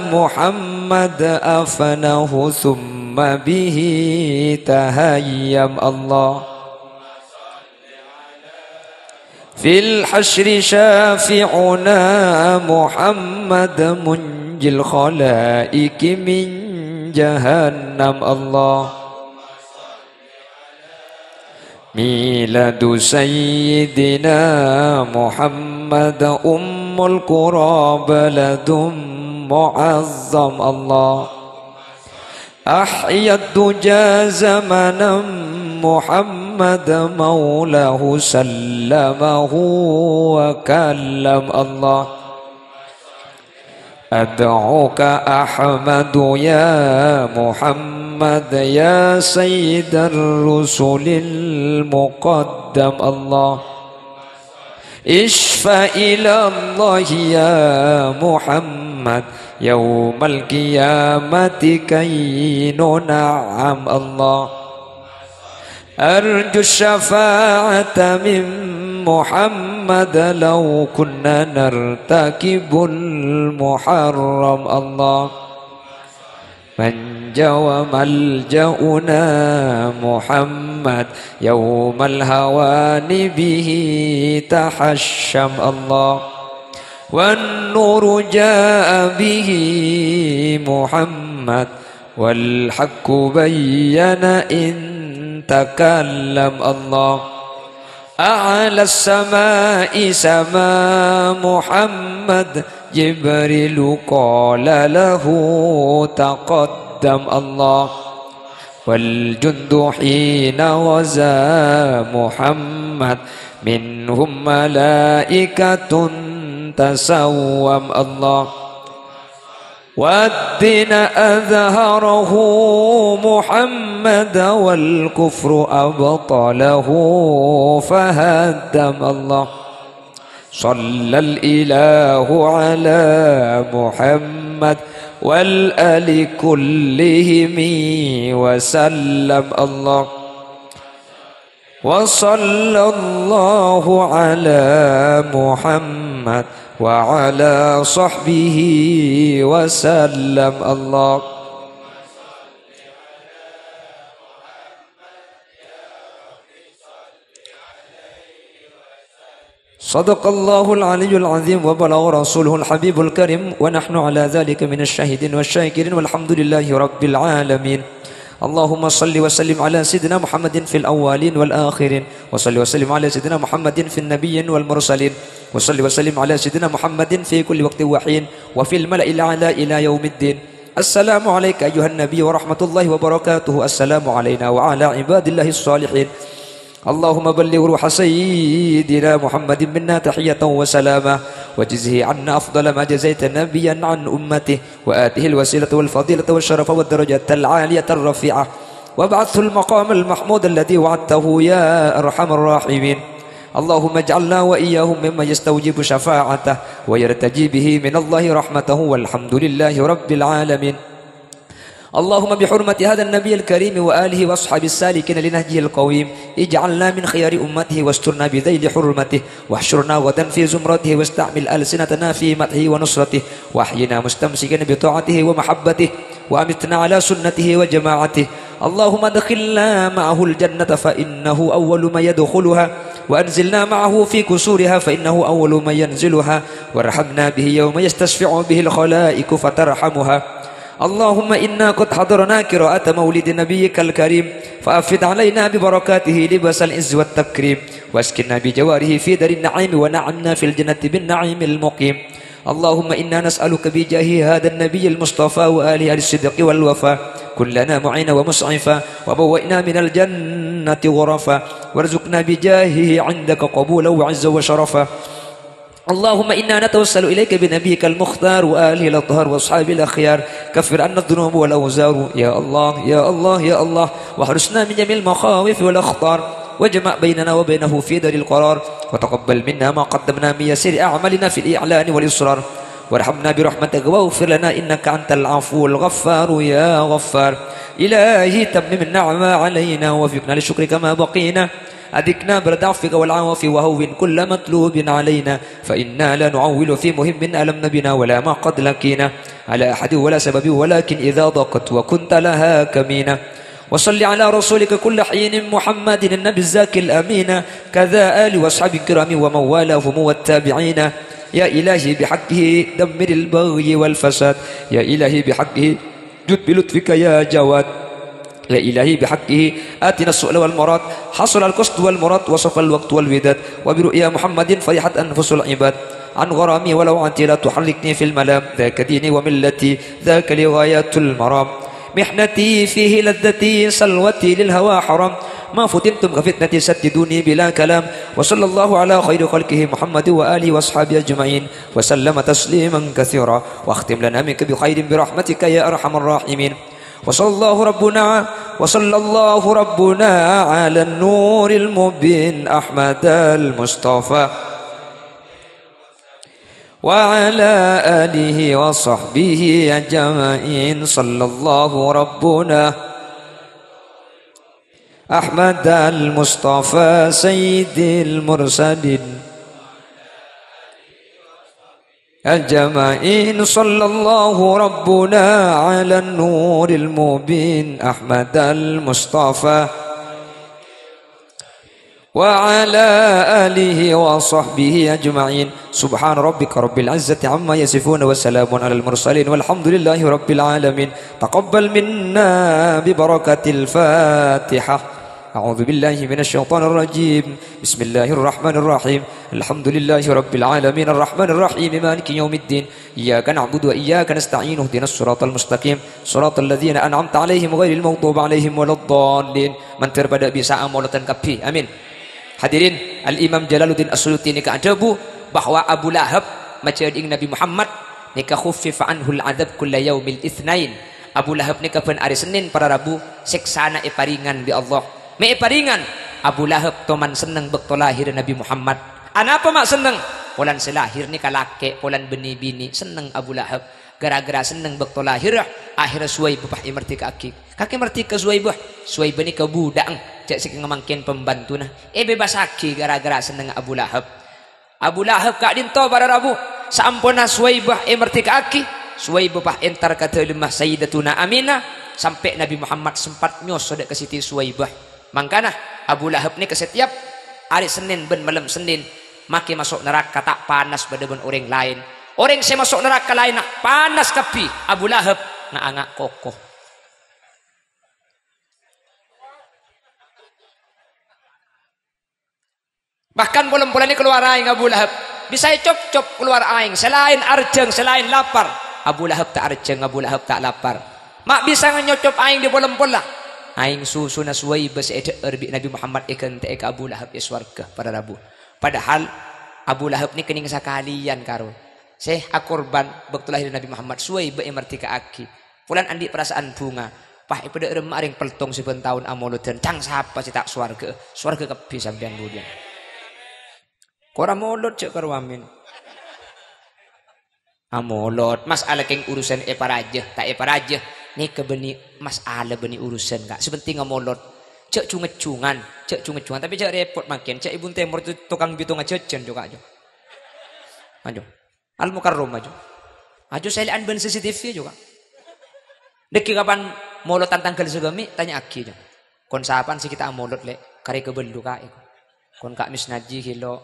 Muhammad afnahu thumma bihi tahayyam. Allah. Fil hasyri syafi'una Muhammad munjil khalaiqi min jahannam. Allah. Miladu Sayyidina Muhammad ummul qura baladun mu'azzam. Allah. Ahyad duja zamanan Muhammad maulahu sallamahu wa kallam. Allah. Ad'uka Ahmadu ya Muhammad, ya sayyidar rusulil muqaddam. Allah. Isyfa' ila Allah ya Muhammad, yaumal qiyamati kay nun'am. Allah. Arju syafa'ata min Muhammad law kunna nartakibul muharram. Allah. Manja wa maljauna Muhammad, yaumal hawani bihi tahasyam. Allah. Wan nuru ja'a bihi Muhammad, wal haqqu bayyana in takallam. Allah. A'la sama'i sama Muhammad, Jibrilu qala lahu taqaddam. Allah. Wal jundu hina ghaza Muhammad, minhum malaikatun tasawwam. Allah. Waddina azharahu Muhammad, wal kufru abtalahu fahaddam. Allah. Shallal ilahu ala Muhammad, wal ali kullihimi wa sallam. Allah. وصلى الله على محمد وعلى صحبه وسلم. الله. صدق الله العلي العظيم وبلغ رسوله الحبيب الكريم، ونحن على ذلك من الشاهدين والشاكرين، والحمد لله رب العالمين. اللهم صل وسلم على سيدنا محمد في الأولين والآخرين، وصل وسلم على سيدنا محمد في النبيين والمرسلين، وصل وسلم على سيدنا محمد في كل وقت وحين، وفي الملأ الأعلى إلى يوم الدين. السلام عليك أيها النبي ورحمة الله وبركاته. السلام علينا وعلى عباد الله الصالحين. اللهم بلغ روح سيدنا محمد منا تحية وسلامة، وجزه عنا أفضل ما جزيت نبيا عن أمته، وآته الوسيلة والفضيلة والشرف والدرجة العالية الرفيعة، وابعثه المقام المحمود الذي وعدته يا أرحم الراحمين. اللهم اجعلنا وإياهم ممن يستوجب شفاعته ويرتجي به من الله رحمته، والحمد لله رب العالمين. اللهم بحرمة هذا النبي الكريم وآله وأصحابه السالكين لنهجه القويم، اجعلنا من خيار أمته واسترنا بذيل حرمته، واحشرنا غدا في زمرته، واستعمل ألسنتنا في مدحه ونصرته، وأحينا مستمسكين بطاعته ومحبته، وأمتنا على سنته وجماعته. اللهم أدخلنا معه الجنة فإنه أول من يدخلها، وأنزلنا معه في قصورها فإنه أول من ينزلها، وارحمنا به يوم يستشفع به الخلائق فترحمها. اللهم إنا قد حضرنا قراءة مولد نبيك الكريم، فأفض علينا ببركاته لباس العز والتكريم، وأسكننا بجواره في دار النعيم، ونعمنا في الجنة بالنعيم المقيم. اللهم إنا نسألك بجاه هذا النبي المصطفى وآله الصدق والوفاء، كن لنا معينا ومسعفا، وبوئنا من الجنة غرفا، وارزقنا بجاهه عندك قبولا وعزا وشرفا. اللهم إنا نتوسل إليك بنبيك المختار وآله الأطهار وأصحابه الأخيار. كفر عنا الذنوب والأوزار. يا الله، يا الله، يا الله. واحرسنا من جميع المخاوف والأخطار. واجمع بيننا وبينه في دار القرار. وتقبل منا ما قدمنا من يسير أعمالنا في الإعلان والإسرار. وارحمنا برحمتك واغفر لنا إنك أنت العفو الغفار يا غفار. إلهي تمم النعمة علينا ووفقنا لشكرك ما بقينا. أذقنا برد عفوك والعوافي وهون كل مطلوب علينا، فإنا لا نعول في مهم ألمنا بنا ولا ما قد لقينا على أحد ولا سبب، ولكن إذا ضاقت وكنت لها كمينا. وصل على رسولك كل حين محمد النبي الزاكي الأمين، كذا آل وأصحاب الكرام ومن والاهم والتابعين. يا إلهي بحقه دمر البغي والفساد، يا إلهي بحقه جد بلطفك يا جواد. يا إلهي بحقه آتنا السؤل والمراد، حصل القصد والمراد، وصفى الوقت والوداد، وبرؤيا محمد فرحت أنفس العباد. عن غرامي ولو عتي لا تحركني في الملام، ذاك ديني وملتي، ذاك لي غاية المرام. محنتي فيه لذتي، سلوتي للهوى حرام، ما فتنتم كفتنتي سددوني بلا كلام. وصلى الله على خير خلقه محمد وآله وأصحابه أجمعين. وسلم تسليما كثيرا، واختم لنا منك بخير برحمتك يا أرحم الراحمين. وصلى الله ربنا، وصلى الله ربنا على النور المبين أحمد المصطفى وعلى آله وصحبه أجمعين. صلى الله ربنا أحمد المصطفى سيد المرسلين أجمعين. صلى الله ربنا على النور المبين أحمد المصطفى وعلى آله وصحبه أجمعين. سبحان ربك رب العزة عما يصفون وسلام على المرسلين والحمد لله رب العالمين. تقبل منا ببركة الفاتحة. أعوذ بالله من الشيطان الرجيم. بسم الله الرحمن الرحيم. الحمد لله رب العالمين الرحمن الرحيم مالك يوم الدين. إياك نعبد وإياك نستعين. اهدنا الصراط المستقيم. صراط الذين أنعمت عليهم غير المغضوب عليهم ولا الضالين. Mandhâr padâ bisa'a molodhân kabbhi. Amin. Hadirin, Al-Imam Jalaluddin As-Suyuti nèka adhâbu bahwa Abu Lahab, majhâdhing Nabi Muhammad, nèka khuffifa anhul adzab kulla yaumil itsnain. Abu Lahab nèka bân arè Sennèn para rabu, sèksana èparèngan bi' Allah. Mè' èparèngan, Abu Lahab toman senneng bâkto lahèrra Nabi Muhammad. Anapa ma' senneng? Polana sè lahèr nèka lakè', polana bânnè binè', senneng Abu Lahab. Ghârâ-ghârâ senneng bâkto lahèrra, akhèrra Suwaibah èmardhika'aghi. Kakè mardhika Suwaibah? Suwaibah nèka budhâ'eng. Jhâ' sè mangkèn pembantuna èbebasaghi ghârâ-ghârâ sennengnga Abu Lahab. Abu Lahab ka'dinto para rabu, saamponna Suwaibah èmerdèka'aghi, Suwaibah pas entar ka dâlemma Sayyidatuna Aminah, sampè' Nabi Muhammad sempat nyoso dâ' ka Siti Suwaibah. Mangkana, Abu Lahab nèka setiap arè Sennèn bân malem Sennèn, makè maso' naraka ta' panas padâ bân orèng laèn. Orèng sè maso' naraka laènna panas kabbhi, Abu Lahab nga'-anga' koko. Bahkan pol-polana kalowar aèng Abu Lahab. Bisa ècop-cop kalowar aèng. Sè laèn arjhâng, sè laèn lapar. Abu Lahab ta' arjhâng, Abu Lahab ta' lapar. Ma' bisa nyocop aèng dâ' pol-pola. Aèng susuna Suwaibah sè èdhâ'âr bi' Nabi Muhammad èghântè'è ka Abu Lahab è sowarghâ, para rabu. Padahal Abu Lahab nèka kènèng sakalèyan karo sè akorban bâkto lahèr Nabi Muhammad, Suwaibah èmerdèka'aghi. Polana andi' parasa'an bhunga. Pas èpadâ'âr emma' rèng peltong sè bân taon amolodhân. Cang sapa sè ta' sowarghâ'â? Sowarghâ kabbhi sampèyan budiyân. Kor amolod jhâ' karo amin. Amolod, mas'ala kèng urusan èparajâ, ta' èparajâ. Nèka bânnè mas'ala bânnè urusan, Ka'. Sè penting amolod. Jhâ' jung-ngejjungan, jhâ' jung-ngejjungan. Tapè jhâ' rèpot mangkèn. Jhâ' è Buntemor tu-, tokang bi tonga jhâjhân, jhâ', Ka', jhâ'. Ayo. Al-Mukarramah, jhâ'. Ayo sèlè'an bân C C T V, jhâ', Ka'. Dâgghi' kapan molodhân tangghâl saghâmè', tanya'aghi, jhâ'. Kon sapa'an sè ghi' ta' amolod, Lè'? Karè kabâllu, Ka', èko. Kon Ka' Misnaji ghilo,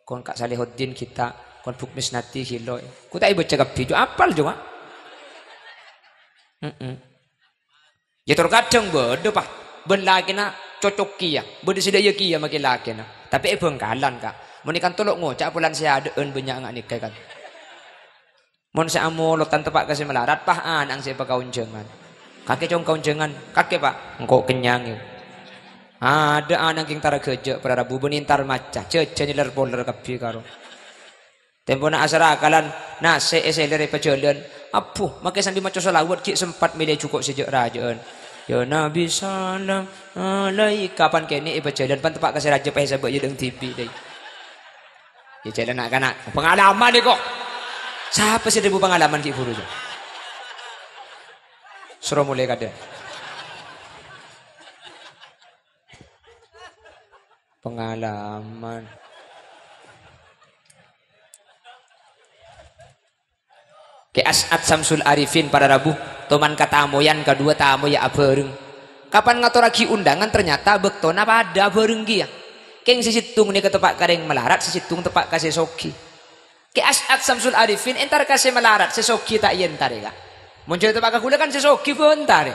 kon Ka' Salihuddin ghita, kon Bu' Misnati ghilo. Ko ta' èbâca kabbhi, jhâ' apal, jhâ', Ka'. Heeh. Ya, tor kadhâng bâdâ, Pa'. Bân lakèna cocok kèya. Bâdâ sè dâ' iyâ kèya makè lakèna. Tapè è Bhângkalan, Ka'. Mon è kanto lo' ngoca' polana sè adâ'ân bânnya' nga' nèka, kan. Mon sè amolodhân teppa' ka sè malarat, Pa', ana'na sè èpakaonjhângan. Kakè cong kaonjhângan. Kakè, Pa'. Engko' kennyang, ya. Adâ' ana' kèng tara ghâjâ', para rabu bânnè entar maca. Jhâjhân èler-poler kabbhi karo. Tempona asar akalan, nasè' èsèlèr è pajhâlân. Abbhu, makè sambi maca shalawat ghi' sempat mèlè jhuko' sè jhâ'-rajâ'ân. Ya Nabi salam alaika, pan kènè' è pajhâlân, pan teppa' ka sè rajâ paèsabâ' iyâ dâng dhibi', dai. Ya jhâlân na'-kana', pengalaman nèko. Sapa sè dhâbu pengalaman ghi' bhuru, jhâ'? Soro molè kadhâ. Pengalaman. Kè As'ad Samsul Arifin, para rabu, toman katamoyan kadhuwâ tamoy abhâreng. Kapan ngatorraghi undangan, ternyata bâktona padâ abhâreng kèya. Kèng sè sèttong nèka teppa' ka rèng malarat, sè sèttong teppa' ka sè soghi. Kè As'ad Samsul Arifin entar ka sè malarat, sè soghi ta' èentarè, Ka'. Mon jhâ' teppa' ka ghulâ kan sè soghi bhâ entarè.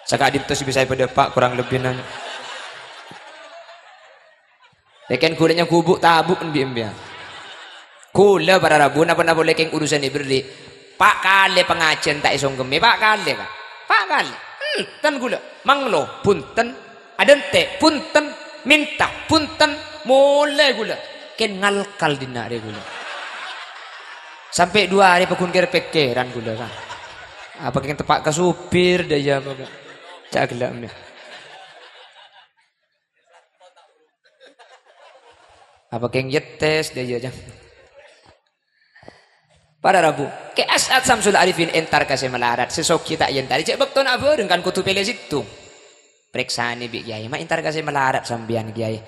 Saka'dinto sè bisa èpadâpa' korang lebbina. Lèkèn ghulâ nyang gubuk tabu' embi'-embi'an. Ghulâ para rabu napa-napa lèkèn urusan èberri'. Pa' kalè pangajhiyân ta' èsongghemmè, pa' kalè, Ka'. Pa' kalè. Enten ghulâ. Manglo, bhunten. Adântè', bhunten. Mènta, bhunten. Molè ghulâ. Kèng ngalkal dinna' rè ghulâ. Sampè' duwâ arè pagghun kèr-pèkkèran ghulâ, Ka'. Apa kèng teppa' ka supir, dâ' iyâ apa, Ka'? Ca' ghellâ' embi'. Apa kèng yettes, dâ' iyâ, jhâ'. Para rabu, Kè As'ad Samsul Arifin entar ka sè malarat, sè soghi ta' èentarè, jhâ' bâktona abhâreng kan kodhu pèlè sèttong. Parèksanè bi' kèyaè, ma' entar ka sè malarat sampèyan, kèyaè.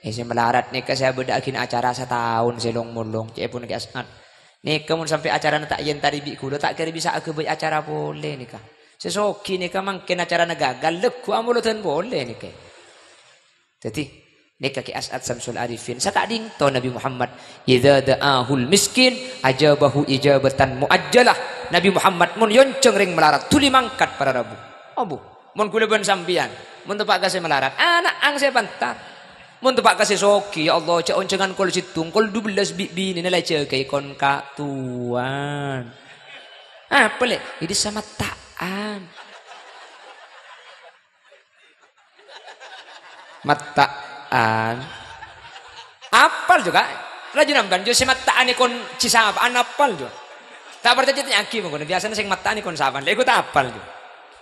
Eh, sè malarat nèka sè abâdâ'âghin acara sataon sè long-molong, ca'èpon Kè As'ad. Nèka mon sampè' acarana ta' èentarè bi' ghulâ, ta' kèra bisa aghâbây acara polè nèka. Sè soghi nèka mangkèn acarana gagal, lagghu' amolodhân polè nèka. Dhâddhi, nèka Kè As'ad Samsul Arifin, saka'dinto Nabi Muhammad, "Idza da'ahul miskin, ajabahu ijabatan mu'ajjalah." Nabi Muhammad mon èonjhâng rèng malarat, dhuli mangkat para rabu. Abu, mon ghulâ bân sampèyan, mon teppa' ka sè malarat, ana'na sè èpantar. Mon teppa' ka sè soghi, ya Allah, jhâ' onjhângan kol sèttong, kol dubellâs bi' binèna la èjâgâi kon ka'towan. Apa, Lè'? Ini samatta'an. Matta'an. Apal jhughâ. Rajin amban jhughâ sè matta'an èkon jhi sapa'an apal jhughâ. Ta' parcajâ tanya'aghi mangkana, biyasana sè matta'an èkon sapa'an. Lha èko ta' apal jhughâ.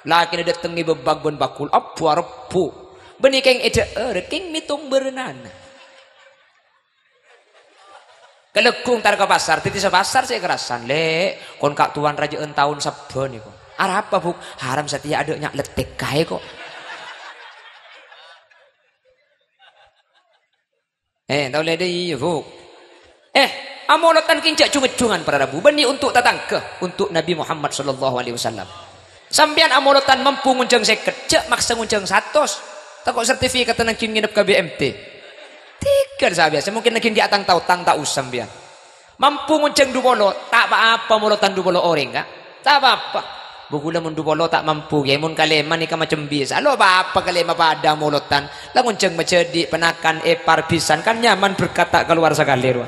Lakèna dâteng èbâbâk bân bhâkul, abbhu arebbhu. Bânnè kèng èdhâ'âr, kèng mètong bârânnana. Kalègghu' entar ka pasar, dhâddhi sapasar sè èkarasan, "Lè', kon ka'towan rajâ'ân taon sabbhân èko." "Arapa, Bu'?" "Haram satèya adâ' nya' lettek kaè, ko'." Eh, tao lèdè iyâ, Bu'. Eh, amolodhân kèng jhâ' jung-ejjhungan, para rabu. Bânnè onto' tatangghâ, onto' Nabi Muhammad sallallahu alaihi wasallam. Sampèyan amolodhân mampu ngonjhâng sèket, jhâ' maksa ngonjhâng satos. Tako' sertifikatna nangghing ngènep ka B M T. Tèghâl sabiyasa, mungkin nangghing ghi' atang-taotang, ta' osa sampèyan. Mampu ngonjhâng dupolo, ta' pa-apa molodhân dupolo orèng, Ka'. Ta' pa-apa. Bu, ghulâ mon dupolo ta' mampu, ghi, mon kalèma nèka macem bisa. Lo' pa-apa kalèma padâ molodhân. La ngonjhâng majhâdhi', panakan, èpar, bhisan, kan nyaman berkat ta' kalowar sakalè, rowa.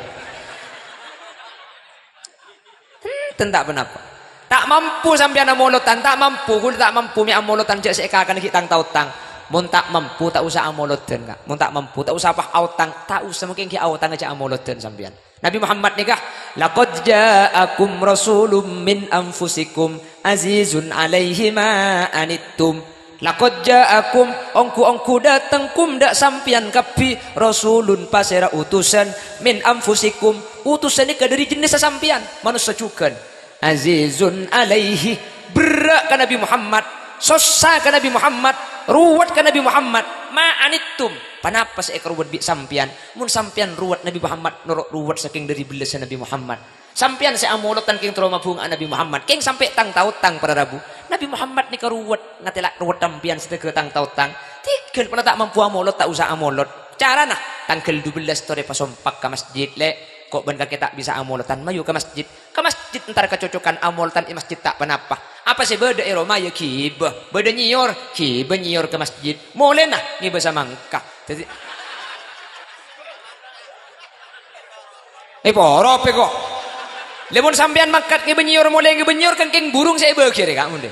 Enten ta' ponapa. Ta' mampu sampèyan amolodhân, ta' mampu, ghulâ ta' mampu mè' amolodhân jhâ' sè èkakana ghi' tang-taotang. Mon ta' mampu, ta' osa amolodhân, Ka'. Mon ta' mampu, ta' osa pas aotang, ta' osa mungkin ghi' aotang jhâ' amolodhân sampèyan. Nabi Muhammad nèka, "Laqad ja'akum rasulun min anfusikum azizun alaihi ma anittum." "Laqad ja'akum, ongghu-ongghu dâteng kum dâ' sampèyan kabbhi, rasulun pasèra utusan, min anfusikum, utusan nèka dâri jennissa sampèyan, manossa jhughân. Azizun alaihi, berrâ' ka Nabi Muhammad, sossa ka Nabi Muhammad, ruwet ka Nabi Muhammad, ma anittum, ponapa sè èkaruwet bi' sampèyan, mon sampèyan ruwet Nabi Muhammad noro' ruwet sakèng dâri bellâssa Nabi Muhammad." Sampèyan sè amolodhân kèng terro mabhunga Nabi Muhammad, kèng sampè' tang-taotang para rabu. Nabi Muhammad nèka ruwet, ngatèla' ruwet sampèyan sè tèghâ tang-taotang. Tèghâl pola ta' mampu amolod, ta' osa amolod. Carana, tangghâl dubellâs torè pasompa ka masjid, Lè'. Ko' bân kakè ta' bisa amolodhân, mayu ka masjid. Ka masjid entar kacocokan amolodhân è masjid ta' ponapa. Apa sè bâdâ è roma ya ghibâ. Bâdâ nyèyor, ghibâ nyèyor ka masjid. Molèna ngibâ samangka. Dâddhi, Eh, poro pe ko'. Lè mon sampèyan mangkat ngibâ nyèyor, molè ngibâ nyèyor, kèng-kèng burung sè èbâghi rè, Ka', mon dâ'.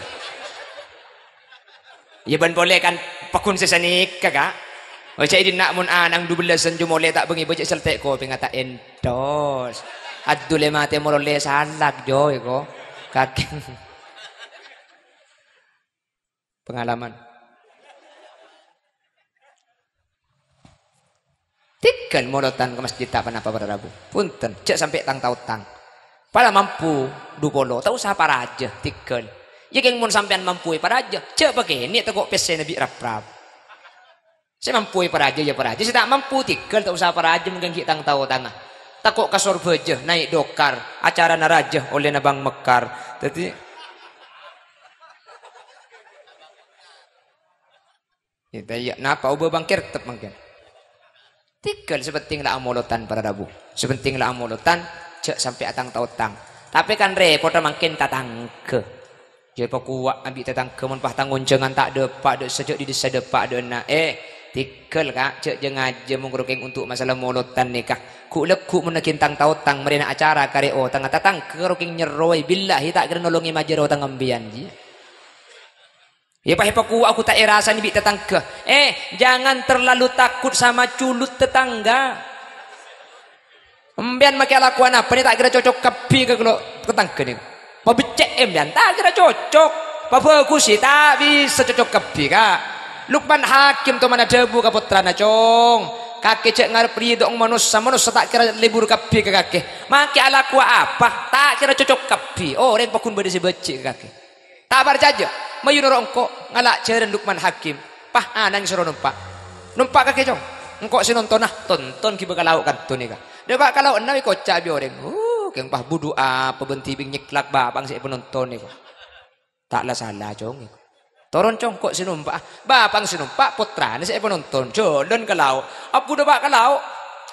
Iyâ bân polè kan paggun sè sanèka, Ka'. Oh, jhâ' è dinna' mon anang dubellâsan jhu molè ta' bângè bâjâ sèltè' kopèngnga ta' entos. Adhu lè matè molo lè salak, jho, èko. Kakè. Pengalaman. Tèghâl molodhân ka masjid ta' ponapa para rabu. Punten, jhâ' sampè' tang-taotang. Pala mampu dhu polo, ta' osa parajâ, tèghâl. Iyâ kèng mon sampèyan mampu èparajâ, jhâ' pakènè' tako' pèssèna bi' rap-rap. Sè mampu èparajâ, ya parajâ. Sè ta' mampu, tèghâl, ta' osa parajâ, mangkèn ghi' tang-taotanga. Tako' kasor bâjâ, naè' dokar, acarana rajâ, ollèna bâng mekkar. Dâddhi, Iyâ, iyâ, napa obâ bâng kertep mangkèn? Tèghâl, sè pentèng la amolodhân para rabu. Sè pentèng la amolodhân, jhâ' sampè' atang-taotang. Tapè kan rèpodhâ mangkèn tatangghâ. Jhâ' pakowa' ambi' tatangghâ mon pas tang onjhângan ta' dâpa', dâ' sajhâ' dhi-dissa dâpa', dâ' enna'. Eh, tèghâl, Ka', jhâ' jâ-ngajâ mon rokèng untuk masalah molodhân nèka. Ghu'-lagghu' mon naghin tang-taotang marèna acara karè otangnga tatangghâ rokèng nyerrowè, billahi ta' kèra nolongè majâr otang sampèyan, jiyâ. Yâ, pa-, èpakowa' ghu ta' èrasana bi' tatangghâ. Eh, jangan terlalu takut sama culut tetangga. Empèyan makè alakowan apa nè ta' kèra cocok kabbhi ka ghâllu tatangghâ nèko. Pabeccè'è empèyan, ta' kèra cocok. Pabhâghusè, ta' bisa cocok kabbhi, Ka'. Lukman Hakim toman adhâbu ka pottrana, "Cong, kakè jhâ' ngarep ridho'na manossa, manossa ta' kèra lebur kabbhi ka kakè. Makè alakowa apa, ta' kèra cocok kabbhi. Orèng paggun bâdâ sè bâjhi' ka kakè." Ta' parcajâ, mayu noro' engko', ngala' jhârân Lukman Hakim. Pah, ana'na soro nompa'. "Nompa' kakè, Cong. Engko' sè nontona, tonton ghibâ ka lao' kanto nèka." Dâpa' ka lao'na èkoca' bi' orèng. "Uh, kèng pah budhu apa bân dhibi' nyeklak bapa'na sè èpanonton nèko." "Ta' la sala, Cong, èko." "Toron, Cong, engko' sè nompa'a." Bapa'na sè nompa', pottrana sè èpanonton. Jhâlân ka lao'. Abu dâpa' ka lao'.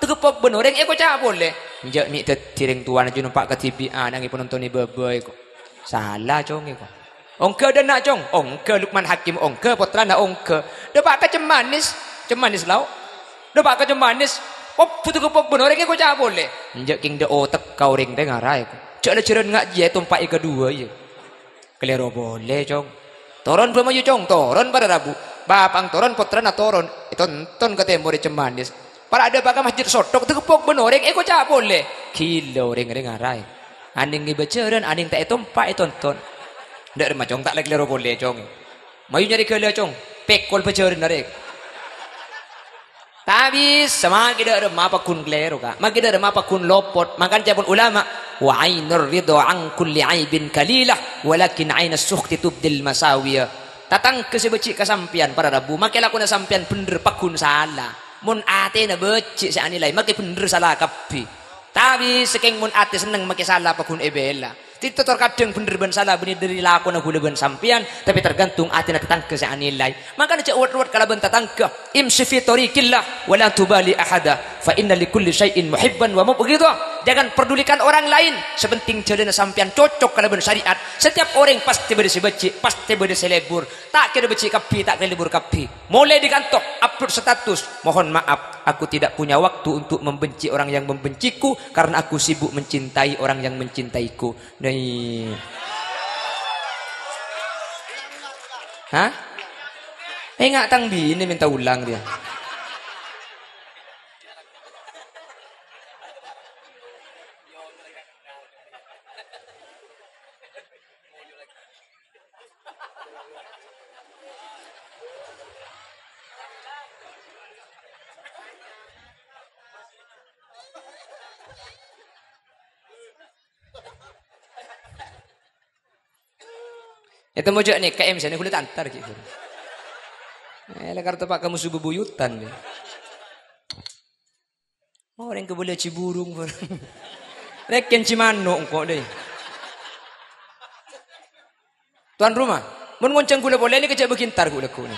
Tageppo' bân orèng èkoca' polè. "Enjâ' mè' dhâddhi rèng towana jhâ' nompa' kadhibi'ân, nangèng èpanonton è bâbâ èko." "Sala, Cong, èko." "Ongghâ dâ' enna', Cong." "Ongghâ Lukman Hakim, ongghâ pottrana, ongghâ." Dâpa' ka Cem Manis. Cem Manis lao'. Dâpa' ka Cem Manis. Abu tageppo' bân orèng èkoca' polè. "Enjâ' kèng dâ' otek ka orèng rèng ara èko. Jhâ' la jhârân ngajhiyâ ètompa'è kadhuwâ, iyâ." Kalèro polè, Cong. "Toron bâ mayu, Cong, toron para rabu." Bapa'na toron, pottrana toron. Ètonton ka tèmorra Cem Manis. Para' dâpa' ka masjid sothok, tageppo' bân orèng, èkoca' polè. Ghilâ orèng rèng ara. Anèng ngibâ jhârân, anèng ta' ètompa', ètonton. Dâ' remma, Cong, ta' la kalèro polè, Cong. Mayu nyarè ghâlâ, Cong. Pèkol bâjârânna rè. Ta' bisa, makè dâ' remma paggun kalèro, Ka'. Makè dâ' remma paggun lopot. Mangkana ca'èpon ulama, "Wa ainur ridha an kulli aibin qalilah, walakin ainus sukhti tubdil masawiya." Tatangghâ sè bâjhi' ka sampèyan, para rabu, makè lakona sampèyan bhendher pagghun sala. Mon atèna bâjhi' sè anilai, makè bhendher sala kabbhi. Tapè sakèng mon atè senneng, makè sala pagghun èbhilâ. Tèto tor kadhâng bhendher bân sala bânnè dhâri lakona ghulâ bân sampèyan, tapè tergantung atèna tatangghâ sè anilai. Mangkana jhâ' wet-ruwet kalabân tatangghâ. "Imshi fi thariqillah wa la tubali ahada, fa inna li kulli syai'in muhibban wa mubghidha." Jangan pedulikan orang lain, sè pentèng jhâlânna sampèyan cocok kalabân syariat. Setiap orèng pastè bâdâ sè bâjhi', pastè bâdâ sè lebur. Ta' kèra bâjhi' kabbhi, ta' kèra lebur kabbhi. Molaè dâri kanto, upload status, "Mohon maaf, aku tidak punya waktu untuk membenci orang yang membenciku, karena aku sibuk mencintai orang yang mencintaiku." Nèh. Hah? Enga' tang binè mènta ulang dia. Ètemmo jhâ' nèka M C-na ghulâ tantar ghi'. Eh, la karto pa' kamu subuh buyutan, ya. Orèng kabâlâ jhi burung, rèkèn jhi mano' engko', dâi. Tuan rumah, mon ngonjhâng ghulâ polè nèka jhâ' bâghi entar ghu-, lagghu' nè.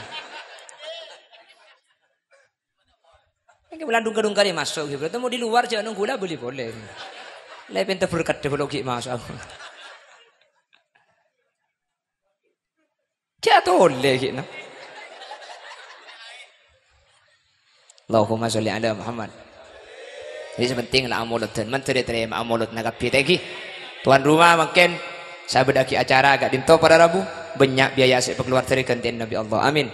Enggi bulan dungka-dungka rè maso', ghi, bro. Temo di luar, jhâ' nong ghulâ bâli polè. Lè pènta berkat dâ' polè ghi' maso'. Jhâ' tolè ghi', no. Allahumma sholli ala Muhammad. Jadi, sè pentèng la amolodhân, mandhâr ètarèma amolodhânna kabbhi, ta' enggi. Tuan rumah mangkèn sabâdhâ'aghi acara ka'dinto para rabu, bânnya' biaya sè èpakalowar dâri ghântèna bi' Allah. Amin.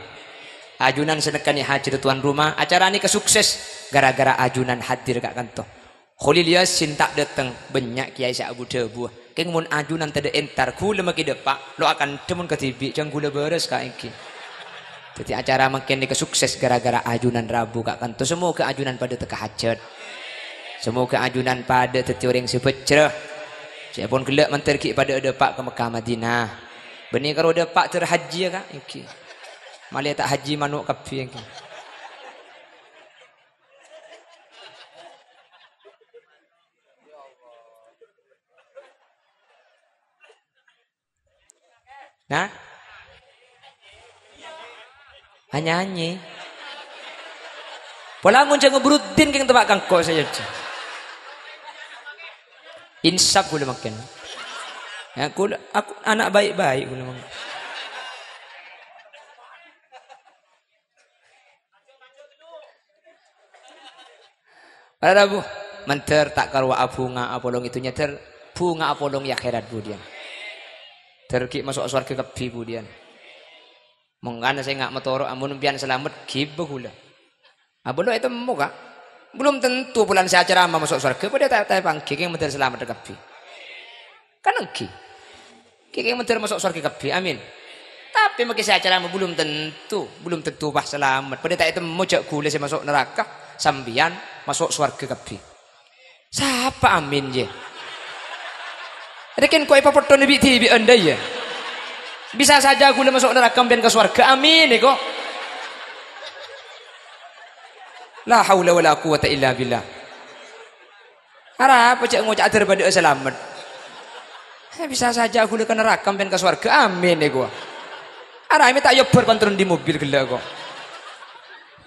Ajunan sè nekkanè hajhât tuan rumah, acara nèka sukses gara-gara ajunan hadir ka'kanto. Kholil Yasin ta' dâteng, bânnya' kèyaè sè abu-dhâbuwâ. Kèng mon ajunan tadâ' entar, ghulâ makè dâpa', lo' akantha mon kadhibi', jhâng ghulâ bârâs ka enggi. Dhâddhi acara mangkèn nèka sukses gara-gara ajunan rabu ka'kanto. Semoga ajunan padâ tekka hajhât. Semoga ajunan padâ dhâddhi orèng sè bhâjjhrâ. Sè pon ghellâ' mandhâr ghi' padâ dâpa' ka Mekkah Madinah. Bânnè karo dâpa' dâr hajjiyâ ka enggi. Malè ta' hajji mano' kabbhi enggi. Nah? Anyanyi. Pola mon jhâ' ngobrudin kèng teppa' kangko' saja. Insaf ghulâ mangkèn. Ya, ghulâ, aku anak baik-baik ghulâ mangkèn. Para rabu, mandhâr ta' karowa abhunga apolong è dhunnya, dhâr bhunga apolong è akhèrat budiyân. Dhâr ghi' maso' sowarghâ kabbhi budiyân. Mangkana sènga' matoro', amun empèyan salamet, ghibâ ghulâ. Abâ' lo' ètemmo, Ka'. Belum tentu polana sè acaramah maso' sowarghâ, padâ ta', ta' èpangghi, kèng mandhâr salamet kabbhi. Kan enggi. Kèng mandhâr maso' sowarghâ kabbhi. Amin. Tapè makè sè acaramah belum tentu, belum tentu pas salamet. Padâ ta' ètemmo jhâ' ghulâ sè maso' naraka, sampèyan maso' sowarghâ kabbhi. Sapa amin, yâ? Rèkèn ko' èpapetthona bi'-dhibi'ân, dâ, yâ. Bisa saja ghulâ maso' naraka, sampèyan ka sowarghâ. Amin, èko. La haula wala quwwata illa billah. Arapa jhâ' ngoca' dhâr padâ'â salamet. Eh, bisa saja ghulâ ka naraka, sampèyan ka sowarghâ. Amin, èko. Arapa mè' ta' èyobbhâr pantrun di mobil ghellâ', ko'.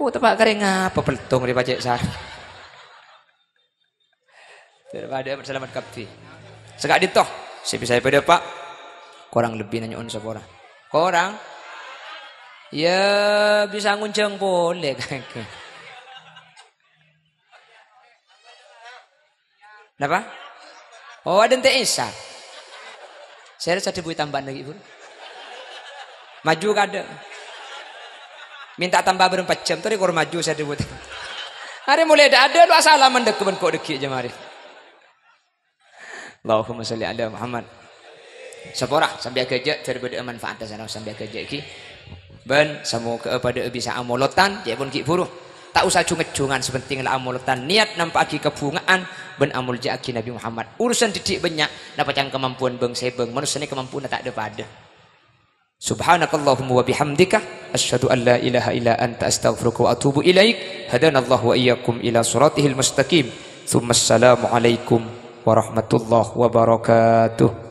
Oh, teppa' karè ngapa peltong rè pajhât sa-, Dhâr padâ'â salamet kabbhi. Saka'dinto sè bisa èpadâpa'. Korang lebbina nyo'on sapora. Korang? Yâ, bisa ngonjhâng polè, kakè. Napa? Oh, adâ' ente' Isa. Sèra sadhâbu tambâna ghi', Bun. Maju kadâ'. Minta tambâ bârâmpa jhâm, torè kor maju sadhâbu. Arè molaè dâ'-adâ' lo' asalaman dâgghâ' bân ko' dâggi' jhâ' marè. Allahumma sholli ala Muhammad. Sapora, sampè' aghâjâ', dhâr bâdâ'â manfaat sana sampè' aghâjâ' ghi. Bân samoghâ'â padâ'â bisa amolotan, jhâ' pon ghi' buru. Ta' osa jung-ngejjungan, sè pentèng la amolotan. Niat nampa'aghi kabhungaan, bân amoljâ'aghi Nabi Muhammad. Urusan dhiddhi' bânnya', napa ca'na kamampowan bâng-sèbâng, manossa nèka kamampowanna ta' dhâ-padâ. Subhanakallahumma wa bihamdika, asyhadu an la ilaha illa anta, astaghfiruka wa atubu ilaik. Hadanallahu wa iyyakum ila siratihil mustaqim. Tsumma assalamu alaikum warahmatullahi wabarakatuh.